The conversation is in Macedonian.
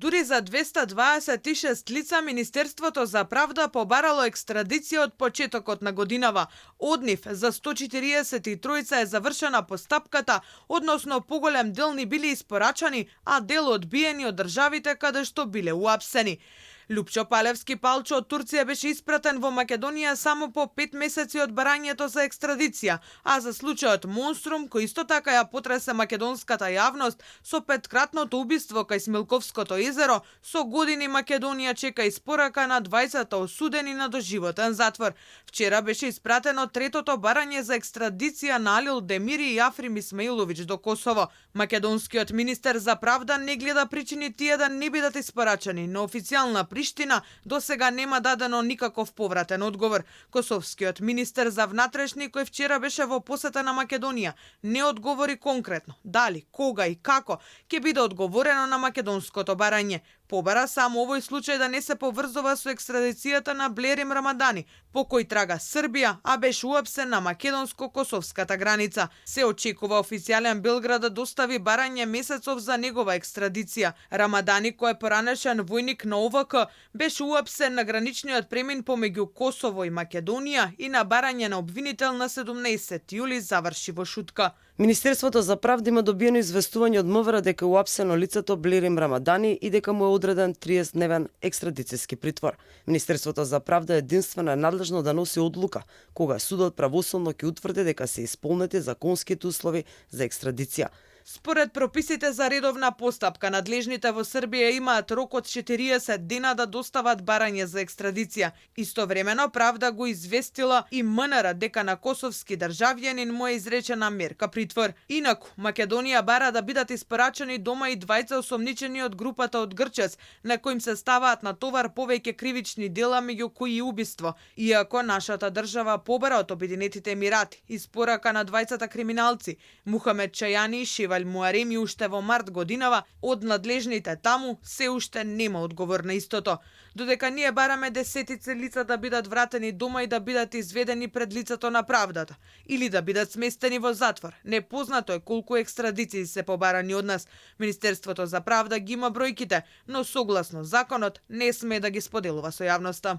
Дури за 226 лица Министерството за правда побарало екстрадиција од почетокот на годинава. Од нив за 143 е завршена постапката, односно поголем дел ни били испорачани, а дел одбиени од државите каде што биле уапсени. Лупчо Палевски Палчо од Турција беше испратен во Македонија само по 5 месеци од барањето за екстрадиција, а за случајот Монструм, кој исто така ја потресе македонската јавност со петкратното убиство кај Смилковското езеро, со години Македонија чека испорака на 20 осудени на доживотен затвор. Вчера беше испратено третото барање за екстрадиција на Алил Демири и Африм Исмаиловиќ до Косово. Македонскиот министер за правда не гледа причини тие да не бидат испорачани, но официјална Приштина до сега нема дадено никаков повратен одговор. Косовскиот министер за внатрешни, кој вчера беше во посета на Македонија, не одговори конкретно дали, кога и како ќе биде одговорено на македонското барање. Побара само овој случај да не се поврзува со екстрадицијата на Блерим Рамадани, по кој трага Србија, а беше уапсен на македонско-косовската граница. Се очекува официјален Белград да достави барање месецов за негова екстрадиција. Рамадани, кој е поранешен војник на ОВК, беше уапсен на граничниот премин помеѓу Косово и Македонија и на барање на обвинител на 17 јули заврши во шутка. Министерството за правда има добиено известување од МВР дека уапсено лицето Блерим Рамадани и дека му е одреден 30-дневен екстрадицијски притвор. Министерството за правда единствено е надлежно да носи одлука кога судот правосудно ќе утврди дека се исполнети законските услови за екстрадиција. Според прописите за редовна постапка, надлежните во Србија имаат рок од 40 дена да достават барање за екстрадиција. Истовремено правда го известила и МНР дека на косовски државјанин му е изречена мерка притвор. Инаку, Македонија бара да бидат испорачани дома и двајца осомничени од групата од Грчес, на коим се ставаат на товар повеќе кривични дела, меѓу кои и убиство. Иако нашата држава побара од Обединетите Емирати испорака на двајцата криминалци, Мухамед Чајани и Шевал Муареми уште во март годинава, од надлежните таму се уште нема одговор на истото. Додека ние бараме десетици лица да бидат вратени дома и да бидат изведени пред лицето на правдата, или да бидат сместени во затвор, непознато е колку екстрадиции се побарани од нас. Министерството за правда ги има бројките, но согласно законот не смее да ги споделува со јавноста.